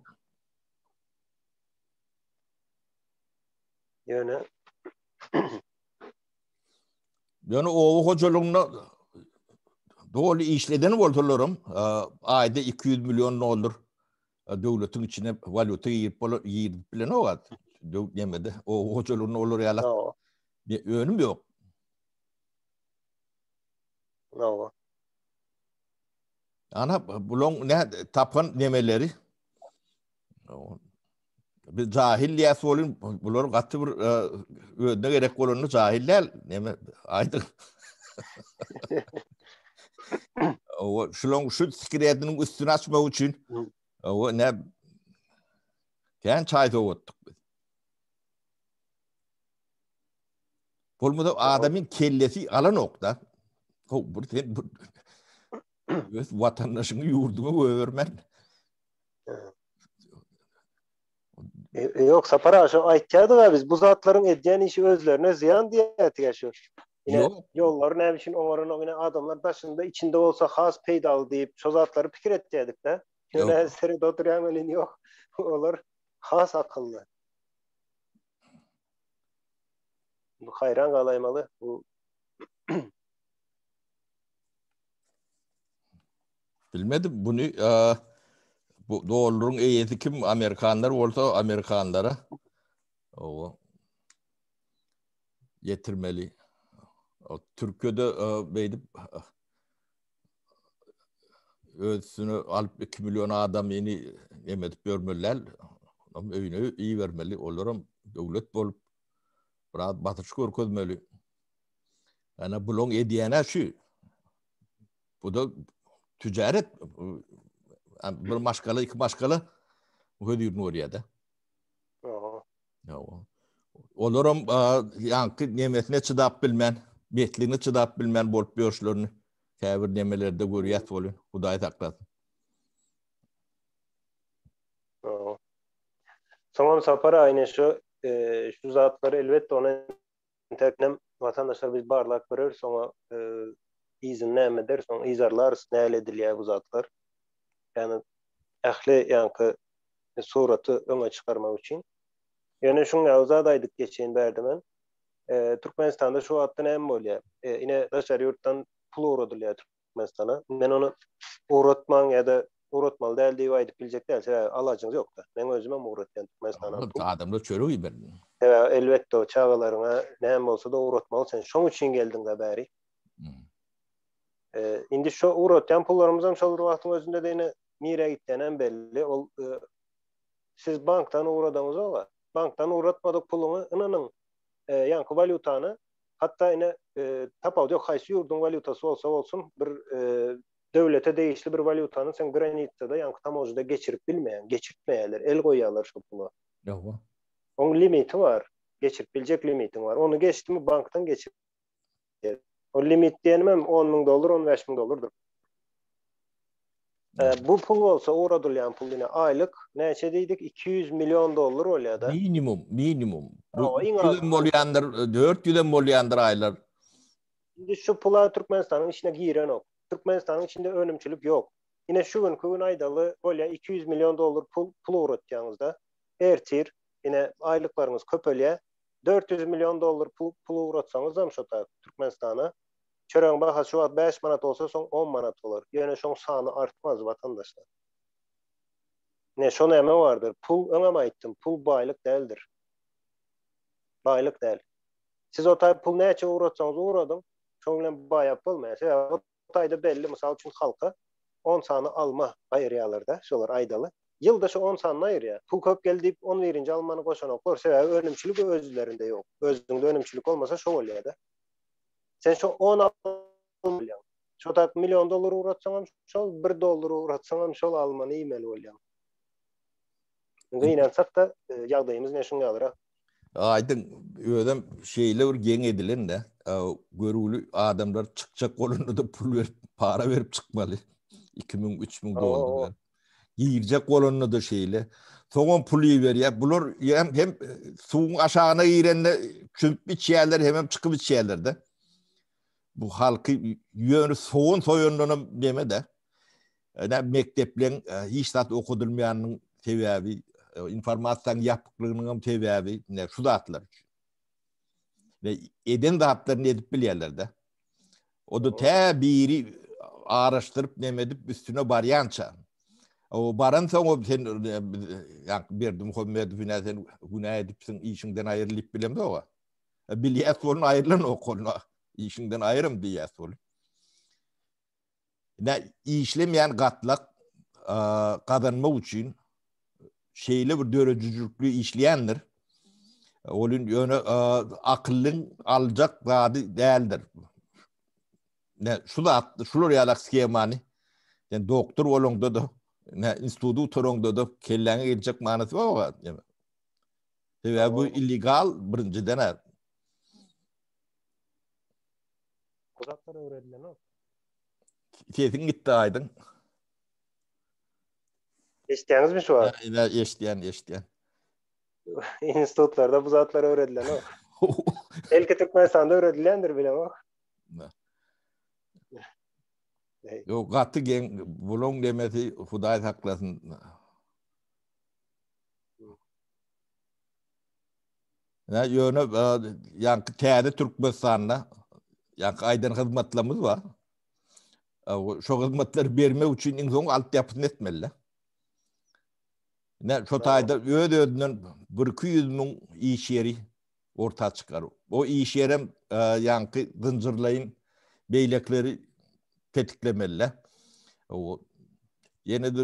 Ýöne Ýöne oba hojalygynda doly işleden bolsalaram, aýda 200 million dollar döwletiň içine walýuta girip bolar, girip bilenok at. Döw nemede oba hojalygynda olar ýaly önüm ýok. Hawa. Ana bulaň ne tapan nemeleri Biz jahil diýäs bolun, bular gaty bir e, özüne gerek bolanda jahil däl. Näme aýdyň. O şulaň şu sekretiniň üstüni açmak üçin o ne kän çaý sowatdyk biz. Bolmasa adamyň kellesi alanok da. Ho, bir sen bir öz watandaşyňy ýurduňa goýbermän. E, ýok, Sapar aga, şo aýtýardyk-a biz, bu zatlaryň edýän işi özlerine zyýan diýýärdik-ä şu. Ine, ýollary näme üçin oňaranok, ine adamlar daşynda, içinde bolsa has peýdaly diýip, şo zatlary pikir etýärdik-de. Ýöne häzir seredip oturýan welin ýok, olar has akylly. Bu haýran galaýmaly. Bu Bilmedim buny bu dollaryň eýesi kim amerikanlar bolsa amerikanlara owa ýetirmeli. O Türkiýede beýdip öz üstüne alyp 2 million adamyny neme edip ýörmeli däl. Onam öýüne ibermeli. Olaram döwlet bolup biraz basyş görkezmeli. Ýani bulaň edýäni şu. Bu da ticaret bir maşgala, iki maşgala hödürini görýär-de. Ýa. Olaram ýaňky nemesine çydap bilmän, betligine çydap bilmän bolup ýörüşlerini käbir nemelerde görýäs welin, Hudaý saklasyn. Soňam Sapar aga ine şu şu zatlary elbetde ony Entäknem watandaşlar biz barlap göreris oňa yzyny näme ederis soň yzarlarys näle edilýär bu zatlar. Ýagny ähli ýaňky suraty öňe çykarmak üçin. Ýöne şuň ýaly zat aýdyp geçeýin bärde men. Türkmenistanda şu wagtda näme bolýar? Ine daşary ýurtdan pul ugradylýar Türkmenistana. Men ony ugratmaň ýa-da ugratmaly däl diýip aýdyp biljek däl. Sebäbi alajyňyz ýok-da. Meň özümem ugratýan Türkmenistana pul. Adamlar çörek iberdi. Sebäbi elbetde o çagalaryňa näme bolsa-da ugratmaly sen. Şoň üçin geldiň-de bäri. Indi şo ugratýan pullarymyzam şol bir wagtyň özünde-de ine nirä gitýänem belli. Ol siz bankdan ugradaňyzok-a. Bankdan ugratmadyk puluňy ynanyň ýaňky walýutany Hatda ine tapawudy ýok haýsy ýurduň walýutasy bolsa bolsun bir döwlete degişli bir walýutany sen granitsada ýaňky tamožada geçirip bilmeýäň, geçirtmeýärler, el goýýarlar şo pula. Ýowa. Oň limiti bar, geçirip biljek limitiň bar. Ony geçdimi bankdan geçir. O limit diýenimem 10 müň dollar, 15 müň dollardyr. Bu pul bolsa ugradylýan pul ine aýlyk näçe diýdik 200 million dollar bolýar-da. Minimum, minimum. Bu 300 hem bolýandyr, 400 hem bolýandyr aýlar. Indi şu pula Türkmenistanyň içine girenok. Türkmenistanyň içinde önümçilik ýok. Ine şu günki gün aýdaly bolýar 200 million dollar pul pul ugratýaňyzda. Ertir ine aýlyklaryňyz köpelýär. 400 million dollar pul pul ugratsaňyzam şo ta Türkmenistana Çöregiň bahasy şu wagt 5 manat bolsa, soň 10 manat bolar. Ýöne şoň sany artmaz, watandaşlar. Ne, şo näme bardyr? Pul, öňem aýtdym, pul baýlyk däldir. Baýlyk däl. Siz o taý pul näçe ugratsaňyz ugradyň, şoň bilen baýap bolmaýar. Sebäbi o taýda belli, mysal üçin halka 10 sany alma aýyrýarlar-da, şolar aýdaly. Ýylda şu 10 sanyny aýyrýar. Pul köp geldi diýip 11-nji almany goşanoklar. Sebäbi önümçilik özlerinde ýok. Özüňde önümçilik bolmasa şo bolýar-da. Sen şo 10 almaly. Şo tak million dollar ugratsaňam şol, 1 dollar ugratsaňam şol almany iýmeli bolýaň. Gynansak-da, e, ýagdaýymyz ne şuň ýalyrak. Aýdyň, özem şeýle bir geň edilen-de, e, görgüli adamlar çykjak bolanda-da pul berip, para berip çykmaly. 2000, 3000 dollar. Girjek bolanda-da şeýle. Soňam pul iberýär. Bular hem, hem suwuň aşagyna girende çümüp içýärler, hemem çykyp içýärler-de. Bu halky ýöne sogan soýandanam neme-de. Ine mekdepleň e, hiç zat okadylmaýanynyň sebäbi, e, informasiýanyň ýapyklygynyň hem sebäbi ine şu zatlar üçin. Ve eden zatlaryny edip bilýärler-de. O da tä biri araşdyryp neme edip üstüne barýança. O baran soň o sen ýa Berdimuhamedow ine sen günä edipsiň işiňden aýryl diýip bilemzok. Bilýäs bolun aýrylan ok onda. Işiňden aýrym diýýäs bol. Ine işlemeýän gatlak gazanmak üçin şeýle bir döredijilikli işleýändir. Ol ýöne akyllyň aljak zady däldir. Ne şu zat, şular ýaly schemany sen doktor bolaňda da, ne institut gutaraňda da kelläňe geljek manysy ýok. Sebäbi bu illegal birinjiden. Bu zatlar öwredilenok. Sesiň gitdi aýdyň. Eşitýäňizmi şu wagt? Ýa, eşitýän, eşitýän. Institutlarda bu zatlar öwredilenok. Belki Türkmenistanda öwredilýändir bilemok. Ýok, gaty geň, bulaň demesi Hudaý saklasyn. Ýa ýöne ýaňky täze Türkmenistanda ýaňky aýdan hyzmatlarymyz bar. Şo hyzmatlary bermek üçin iň soň altyapysyny etmeli. Ne şo taýda öz-özünden 1-200 müň iş ýeri orta çykar. O iş ýerem ýaňky zynjyrlaýyn beýlekileri tetiklemeli. O ýene-de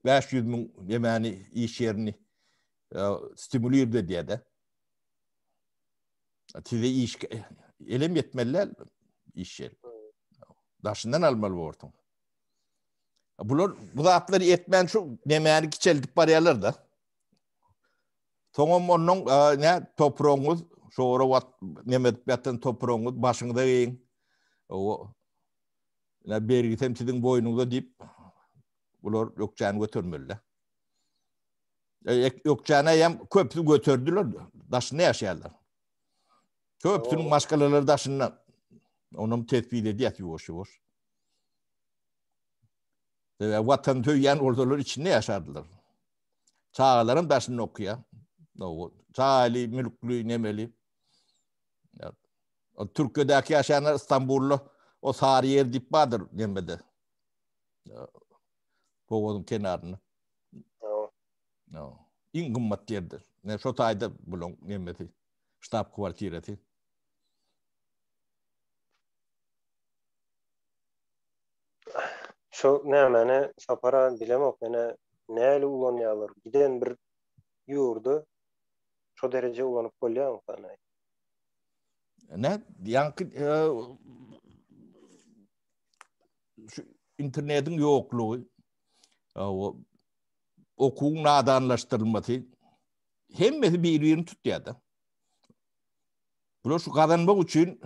4-500 müň nemäni iş ýerini stimulir edýär-de. Size iş elem ýetmeli däl iş ýeri. Daşyndan almaly borsuň. Bular bu zatlary etmän şu nemäni kiçeldip barýarlar-da. Soňam ondan ne topragyňyz, şora wat neme edip ýatan topragyňyz başyňyza geýiň. O ne bergisem siziň boýnuňyza diýip bular ökjäni götermeli. Ökjäni hem köpüsi göterdiler, daşynda ýaşaýarlar. Köpüsiniň maşgalalary daşynda. Onam tespit edýär ýuwaş-ýuwaş. Sebäbi watan söýýän bolsalar içinde ýaşardylar. Çagalaram daşynda okaýar. Çaýly, mülkli, nemeli. O Türkiýedäki ýaşaýanlar Istanbulda o sary ýer diýip bardyr nemede. Bogazyň kenarynda. Iň gymmat ýerdir. Ne şo taýda bulaň nemesi, ştab kwartirasy. Şo nämäni Sapar aga bilemok menä näli ulanýarlar giden bir ýurdy şo dereje ulanyp bolýarmyka näme? Ne ýaňky şu internetiň ýoklugy o okuwyň nadanlaşdyrylmasy hemmesi bir-birini tutýar-da. Bular şu gazanmak üçin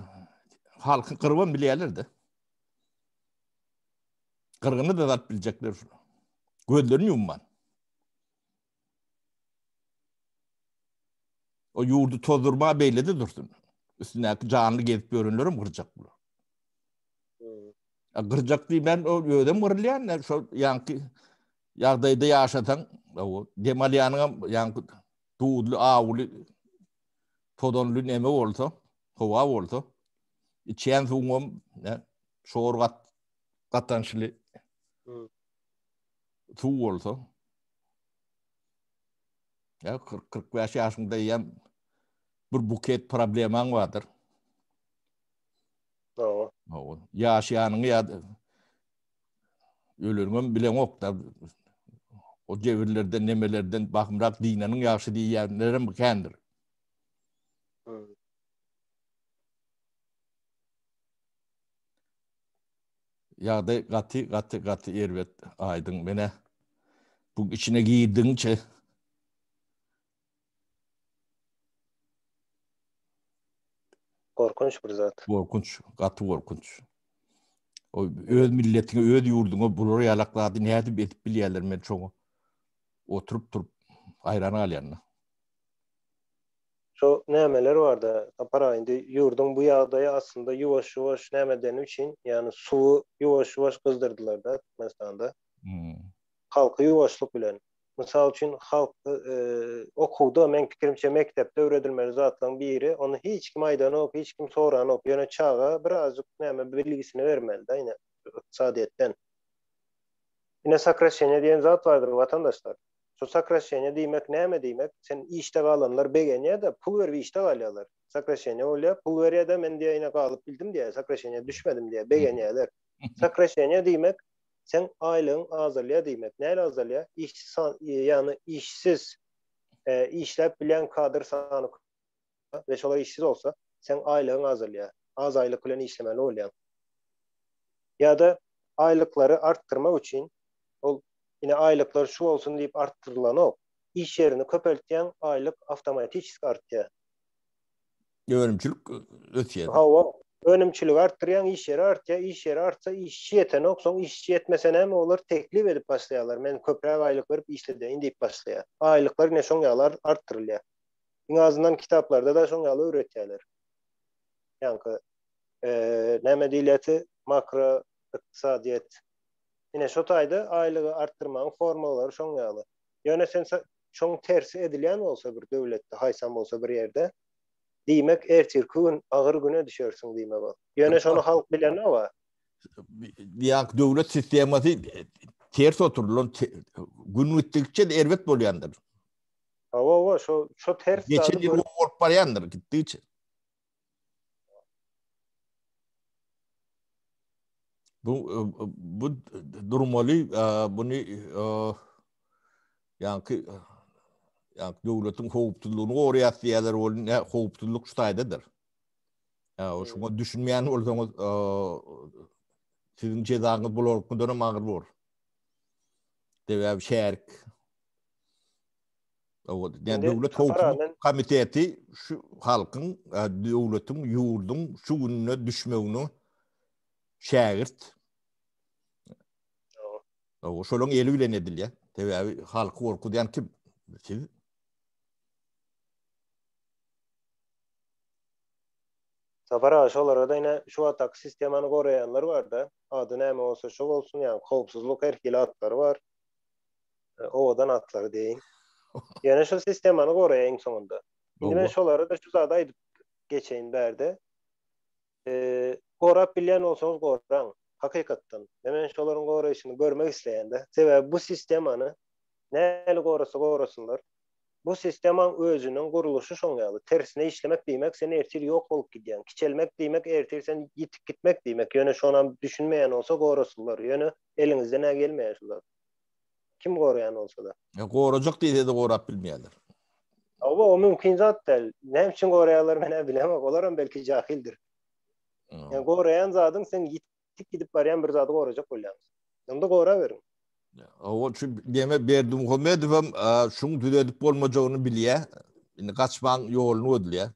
halky gyrybam bilýärler-de. Gyrgyny da alyp biljekler şu. Gözlerini ýumman. O ýurdy tozdurma beýle-de dursun. Üstündäki janly gezip ýörenlerem gyrjak bular. Hmm. Gyrjak diýmän, o özem gyrylýan, şo ýaňky ýagdaýda ýaşasaň, o dem alýanyňam ýaňky duzly, awuly, tozanly neme bolsa, howa bolsa, içýän suwuňam şor gat gatançly hmm. suw bolsa, ýa 40-45 ýaşyňda eýýäm bir buket problemaň bardyr. Hawa. Hawa. Ýaşaýanyňy ýa öleniňem bileňok-da. O jebirlerden, nemelerden bahymrak dynanyň ýagşy diýýänlerem kändir. Hmm. Ýagdaý gaty, gaty, gaty erbet aýdyň. Menä bu içine girdigiňçe Gorkunç bir zat. Gorkunç, gaty gorkunç. O öz milletiňe, öz ýurduňa bular ýalak zady nädip edip bilýärler men şoňa oturyp turup haýran galýan. Şo nämeler barda Sapar aga indi ýurduň bu ýagdaýy aslynda ýuwaş ýuwaş näme edeni üçin ýagny suwy ýuwaş ýuwaş gyzdyrdylarda Türkmenistanda. Hmm. Halky ýuwaşlyk bilen. Mysal üçin halk okuwda meň pikirimçe mekdepde öwredilmeli zatlaryň biri, ony hiç kim aýdanok, hiç kim soranok, ýöne çaga birazjyk näme bilgisini bermeli-de ine ykdysadyýetden. Ine sokraşeniýe diýen zat bardyr watandaşlar. Şu sokraşeniýe diýmek näme diýmek? Sen işde galanlar begenýär-de, pul berip işde galýarlar. Sokraşeniýe bolýar, pul berýär-de men diýýär ine galyp bildim diýýär, sokraşeniýe düşmedim diýýär, begenýärler. Sokraşeniýe diýmek Seň aýlygyň azalýar diýmek. Näle azalýar? Işçi san, ýagny işsiz, işläp bilýän kadr sany we şolar işsiz bolsa, seň aýlygyň azalýar. Az aýlyk bilen işlemeli bolýaň. Ýa-da aýlyklary artdyrmak üçin ol ine aýlyklar şu bolsun diýip artdyrylanok. Iş ýerini köpeltýäň, aýlyk awtomatiçeski artýar. Önümçilik ösýär. Hawa, önümçiligi artdyrýaň, iş ýeri artýar, iş ýeri artsa işçi ýetenok, soň işçi ýetmese näme olar teklip edip başlaýarlar, men köpräk aýlyk berip işledeýin diýip başlaýar. Aýlyklar ine şoň ýaly artdyrylýar. Iň azyndan kitaplarda-da şoň ýaly öwretýärler. Ýaňky näme diýilýärdi, makro ykdysadyýet. Ine şo taýda aýlygy artdyrmagyň formulalary şoň ýaly. Ýöne sen şoň tersi edilýän bolsa bir döwletde, haýsam bolsa bir ýerde, diýmek ertirki gün agyr güne düşersiň diýmek ol. Ýöne şony halk bilenok-a. Ýa döwlet sistemasy ters oturylan gün gitdikçe erbet bolýandyr. Hawa, hawa, şo şo ters Geçen ýyl bolup barýandyr gitdikçe. Bu bu durmaly buny ýaňky ýaňky döwletiň howpsuzlygyny goraýas diýýärler ol ne howpsuzlyk şu taýdadyr. Ýa şuňa düşünmeýän bolsaňyz siziň jezaňyz bularkydan hem agyr bor. Sebäbi şärik Ýa döwlet howpsuzlyk komiteti şu halkyň, döwletiň, ýurduň şu gününe düşmegine şägirt. Şolaryň eli bilen edilýär. Sebäbi halky gorkuzýan kim? Siz. Sapar aga şolara-da ine şu wagtdaky sistemany goraýanlar bar-da. Ady näme bolsa şo bolsun, ýagny howpsuzlyk her hili atlary bar. Owadan atlary diýeýin. Ýöne şu sistemany goraýar iň soňunda. Indi men şolara-da şu zady aýdyp geçeýin bärde. Gorap bilýän bolsaňyz goraň. Hakykatdan. Men şolaryň goraýşyny görmek isleýän-de. Sebäbi bu sistemany nähili gorasa gorasynlar. Bu sistemaň özüniň gurluşy şoň ýaly. Tersine işlemek diýmek sen ertir ýok bolup gidýäň. Kiçelmek diýmek ertir sen ýitip gitmek diýmek. Ýöne şonam düşünmeýän bolsa gorasynlar. Ýöne eliňizden-ä gelmeýär şu zat. Kim goraýan bolsa-da. Ýa gorajak diýse-de gorap bilmeýärler. Hawa, o mümkin zat däl. Näme üçin goraýarlar men-ä bilemok. Olaram belki jahildir. Ýa goraýan zadyň sen ýitip gidip barýan bir zady gorajak bolýaň. Onda goraberiň. Hawa, şu neme Berdimuhamedowam şuň düzedip bolmajagyny bilýär. Indi gaçmaň ýoluny gözleýär.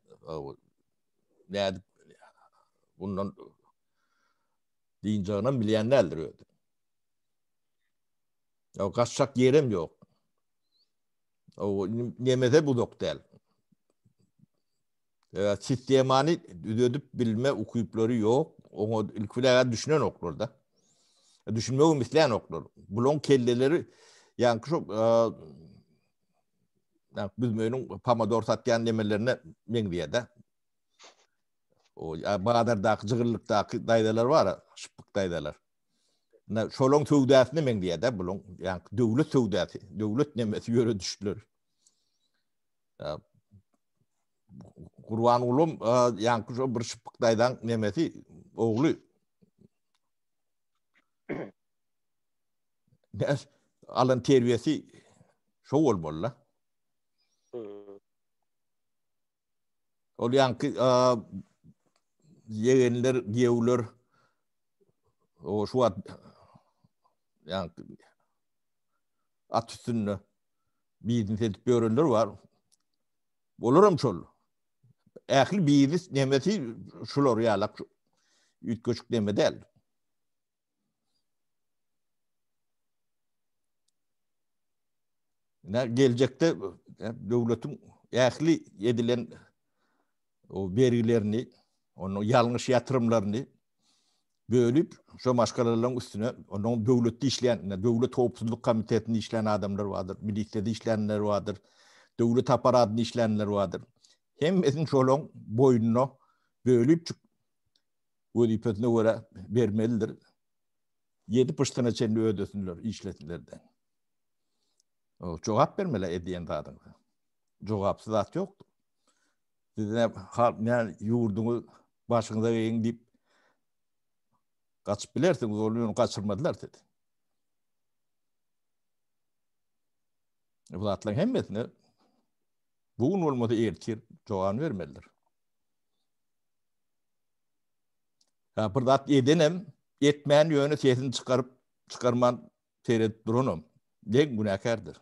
Nädip bundan dynjagynam bilýän däldir özi. Ýa gaçjak ýerem ýok. O nemese uzak däl. Ýa sistemany düzedip bilme ukyplary ýok. Oňa ilki bilen düşünenoklar da. Düşünmegem islänoklar. Bulaň kelleleri ýaňky şu ýa büzmeýiniň pomidor satýan nemelerine meňzeýär-de. O bazardaky jygyrlykdaky daýzalar bar, şypbyk daýzalar. Na şolaň söwdasyna meňzeýär-de bulaň, ýa döwlet söwdasy, döwlet nemesi ýöredişler. Gurbangulam ýaňky şo bir şypbyk daýzaň nemesi ogly. Alan terbiýesi şo bolmaly-da. Ol ýaňky ýegenler, giýewler o şu wagt ýaňky at üstünde biznes edip ýörenler bar. Olaram şol. Ähli biznes nemesi şular ýalak üýtgeşik neme däl. Ine geljekde döwletiň ähli edilen o bergilerini, onuň ýalňyş ýatyrymlaryny Bölüp, şo maşgalalaryň üstüne, ondan döwletde işleýän, döwlet howpsuzlyk komitetinde işleýän adamlar bardyr, milisiýada işleýänler bardyr, döwlet apparatynda işleýänler bardyr. Hemmesini şolaryň boýnuna bölüp wezipesine görä bermelidir. Ýedi pyşdyna çenli ödesinler, işlesinler-de. Jogap bermeli edýän zadyňyza. Jogapsyz zat ýokdur. Siz ne halk ne ýurduňyz başyňyza geýiň diýip gaçyp bilersiňiz, ol ýöne gaçyrmadylar sizi. Bu zatlaryň hemmesine bu gün bolmasa ertir jogap bermelidir. Ha bir zat edenem, etmän ýöne sesini çykaryp, çykarman seredip duranam deň günäkärdir.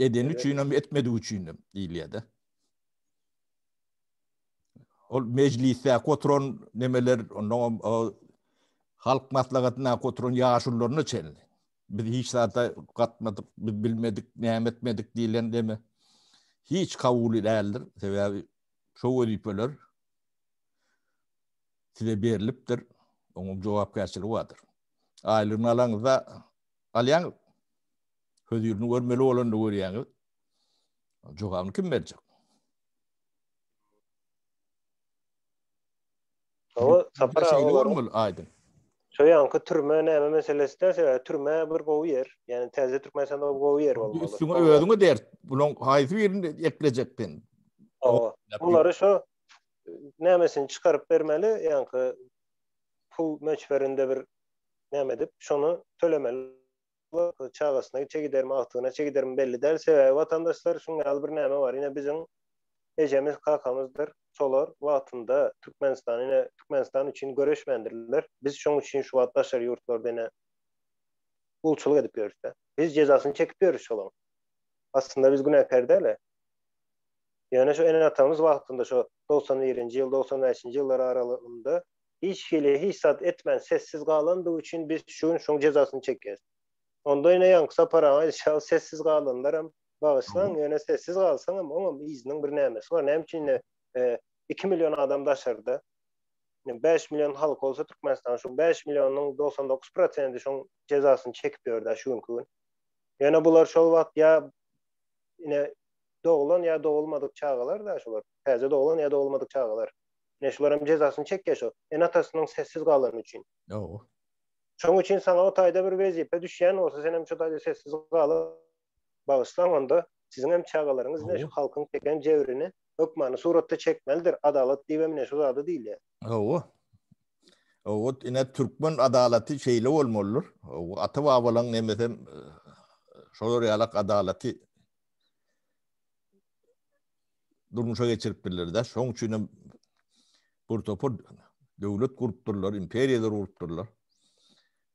Edeni üçinem, etmedigi üçinem diýilýär-de. Ol mejlisdäki oturan nemeler, ondan halk maslahatyndaky oturan ýaşulularyna çenli. Biz hiç zada gatmadyk, biz bilmedik, näme etmedik diýlen deme hiç kabul däldir. Sebäbi şo wezipeler size berlipdir, onuň jogapkärçiligi bardyr. Aýlygyny alaňyzda alýaňyz. Hözirini görmeli bolanda görýäňiz. Jogabyny kim berjek? Hawa, Sapar aga Şeýle bolmaly, aýdyň. Şo ýaňky türme näme meselesi däl, sebäbi türme bir gowy ýer. Ýani täze Türkmenistanda gowy ýer bolmaly. Üstüňe özüňe dert. Bulaň haýsy birini eklejek sen? Hawa. Bulary şo nämesini çykaryp bermeli, ýaňky pul möçberinde bir näme edip, şony tölemeli. Çagasyna çe gidermi, agtygyna çe gidermi belli däl. Sebäbi watandaşlar şuň ýaly bir näme bar. Ine biziň ejemiz, kakamyzdyr. Şolar wagtynda Türkmenistan ine Türkmenistan üçin göreşmändirler. Biz şoň üçin şu wagt daşary ýurtlarda ine gulçulyk edip ýörüs-de. Biz jezasyny çekip ýörüs şolaň. Aslynda biz günäkär däl-ä. Ýöne şu ene-atamyz wagtynda şo 91-nji ýyl, 95-nji ýyllar aralygynda hiç hili hiç zat etmän sessiz galandygy üçin biz şu gün şoň jezasyny çekýäs. Onda ine ýaňky Sapar aga aýdyşy ýaly sessiz galanlaram bagyşlaň ýöne sessiz galsaňam oňam yzynyň bir nämesi bar. Näme üçin ine 2 million adam daşarda ine 5 million halk bolsa Türkmenistanyň şu 5 millionyň 99 prosenti şoň jezasyny çekip ýör-dä şu günki gün. Ýöne bular şol wagt ýa ine doglan ýa dogulmadyk çagalar-da şular. Täze doglan ýa dogulmadyk çagalar. Ine şularam jezasyny çekýär şo. Ene-atasynyň sessiz galany üçin. Ýok. Şoň üçin saňa o taýda bir wezipe düşýän bolsa senem şo taýda sessiz galyp bagyşlaň onda siziň hem çagalaryňyz ine şu halkyň çeken jebrini hökmany suratda çekmelidir. Adalat diýibem ine şu zada diýilýär. Hawa. Hawa, ine türkmen adalaty şeýle bolmalydyr. Hawa, ata-babalaň nemesem şolar ýalak adalaty durmuşa geçiripdirler-de. Şoň üçin hem bir topar döwlet gurupdyrlar, imperiýalar gurupdyrlar.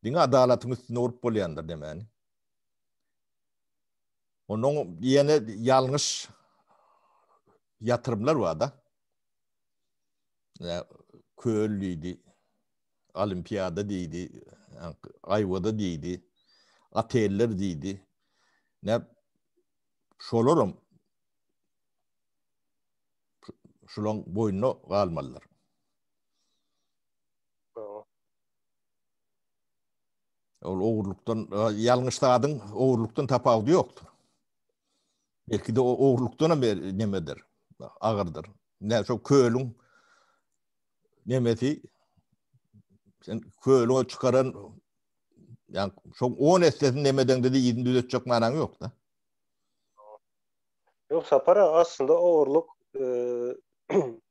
Diňe adalatyň üstünde gurup bolýandyr demäni. Onuň ýene ýalňyş ýatyrymlar bar-da. Köl diýdi, olimpiada diýdi, Aýwada diýdi, oteller diýdi. Näme şolaram şulaň boýnuna galmalydyr. Ol ogurlykdan, ýalňyş zadyň ogurlykdan tapawudy ýokdur. Belki-de o ogurlykdan hem nemedir, agyrdyr. Näme şo kölüň nemesi sen kölüňe çykaran ýa şo 10 essesini nemedeňde de yzyny düzetjek manaň ýok-da. Ýok Sapar aga aslynda ogurlyk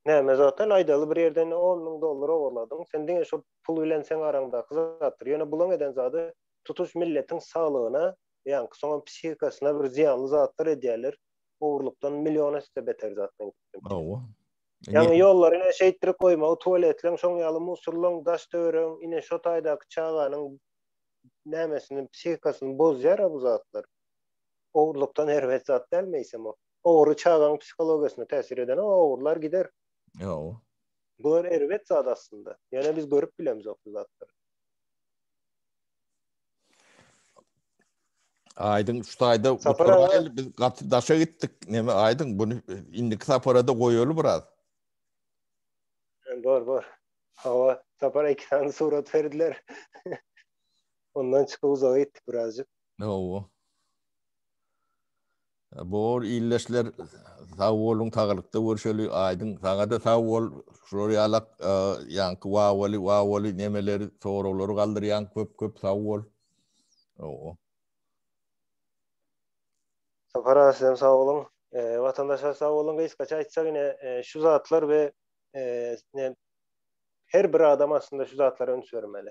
näme zatdan aýdaly bir ýerden 10 müň dollar ogurladyň sen diňe şo pul bilen seň araňdaky zatdyr ýöne bulaň eden zady tutuş milletiň saglygyna ýaňky soňam psihikasyna bir zyýanly zatlar edýärler ogurlykdan million esse beter zat meň pikirimçe. Hawa. Ýaňy ýollary ine şeýtdirip goýmagy tualetleň şoň ýaly musurlaň daş töweregiň ine şo taýdaky çaganyň nämesini psihikasyny bozýara bu zatlar. Ogurlykdan erbet zat däl meýsem o. Ogry çagaň psihologiýasyna täsir eden o ogurlar gider. Ýok. Bular erbet zat aslynda. Ýöne biz görüp bilemzok bu zatlary. Aýdyň şu taýda gutaraýaly biz gaty daşa gitdik. Neme aýdyň bunu indiki sapara-da goýaly biraz. Bor bor. Hawa. Sapara iki sany surat berdiler. Ondan çykyp uzaga gitdik birazjyk. Hawa. Bor illeşler sag boluň saglykda görşeli Aýdyň saňada sag bol şular ýalak ýaňky wawaly wawaly nemeleri soraglary galdyrýaň köp köp sag bol. Hawa. Sapar aga sizem sag boluň. Watandaşlar sag boluň gysgaça aýtsak ine şu zatlar we ine her bir adam aslynda şu zatlara üns bermeli.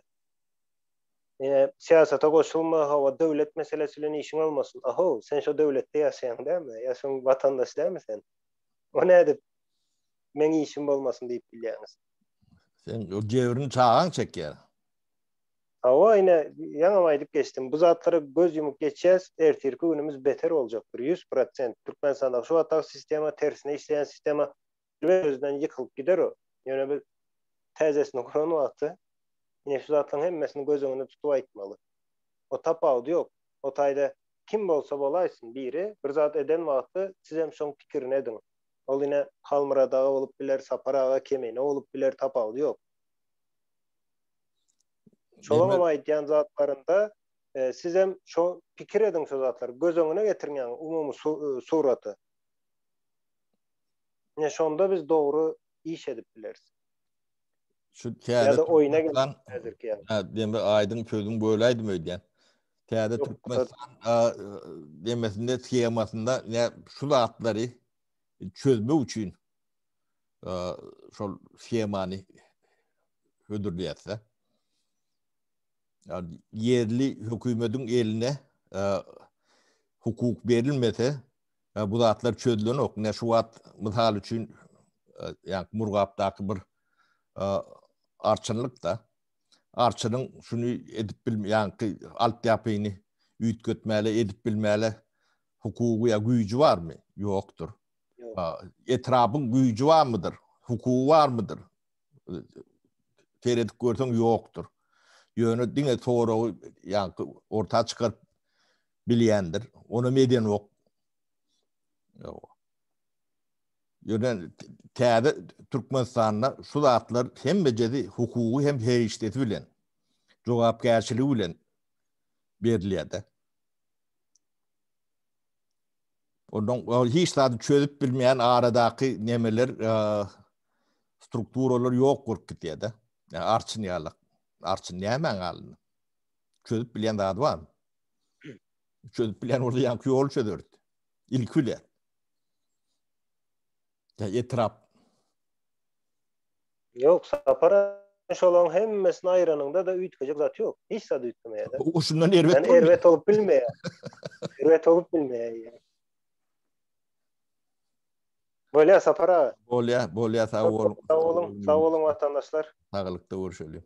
Ine syýasata goşulma hawa döwlet meselesi bilen işiň bolmasyn. Ahow sen şo döwletde ýaşaýaň dälmi? Ýa şoň watandaşy dälmi sen? O nädip meň işim bolmasyn diýip bilýäňiz? Sen o jebrini çagaň çekýär. Hawa, ine, ýaňam aýdyp geçdim. Bu zatlara göz ýumup geçýäs, ertirki günümiz beter boljakdyr, 100%. Türkmenistandaky şu wagtdaky sistema tersine işleýän sistema öz-özünden ýykylyp gider o. Ýöne biz täzesini guran wagty ine şu zatlaryň hemmesini göz öňünde tutup aýtmaly. O tapawudy ýok. O taýda kim bolsa bolaýsyn biri bir zat eden wagty sizem şoň pikirini ediň. Ol ine Halmyrat aga bolup biler, Sapar aga, Kemine bolup biler tapawudy ýok. Şolaňam aýdýan zatlarynda e, sizem şo pikir ediň şo zatlary. Göz öňüne getiriň ýaňy umumy su, e, suraty. Ine şonda biz dogry iş edip bileris. Şu täze oýuna gel häzirki ýaly. Ha, deme aýdyň sözüň böläýdim öýdýän. Täze Türkmenistan demesinde shemasynda ne şu zatlary çözmek üçin şol shemany hödürleýärse. Yani yerli hökümetiň eline hukuk berilmese bu zatlar çözülenok. Ne şu wagt mysal üçin ýa Murgapdaky bir arçynlyk da arçynyň şuny edip bilme ýaňky altyapyny üýtgetmäle edip bilmäle hukugy ýa güýji barmy? Ýokdur. Etrapyň güýji barmydyr? Hukugy barmydyr? Seredip görseň ýokdur. Ýöne diňe soragy ýaňky orta çykaryp bilýändir. Onam edenok. Ýok. Ýöne täze Türkmenistanda şu zatlar hemmejesi hukugy hem serişdesi bilen, jogapkärçiligi bilen berilýär-de. Ondan hiç zady çözüp bilmeýän aradaky nemeler, strukturalar ýok bolup gidýär-de. Arçyn ýaly. Arçyn nämäň galyndy? Çözüp bilýän zady barmy? Çözüp bilýän bolsa ýaňky ýoly çözerdi. Ilki bilen. Ýa etrap. Ýok, Sapar şolaň hemmesini aýyranyňda-da üýtgejek zat ýok. Hiç zat üýtgemeýär. O şundan erbet bolmaýar. Erbet bolup bilmeýär. Erbet bolup bilmeýär. Bolýar Sapar aga. Bolýar, bolýar sag boluň. Sag boluň, sag boluň watandaşlar. Saglykda görüşeli.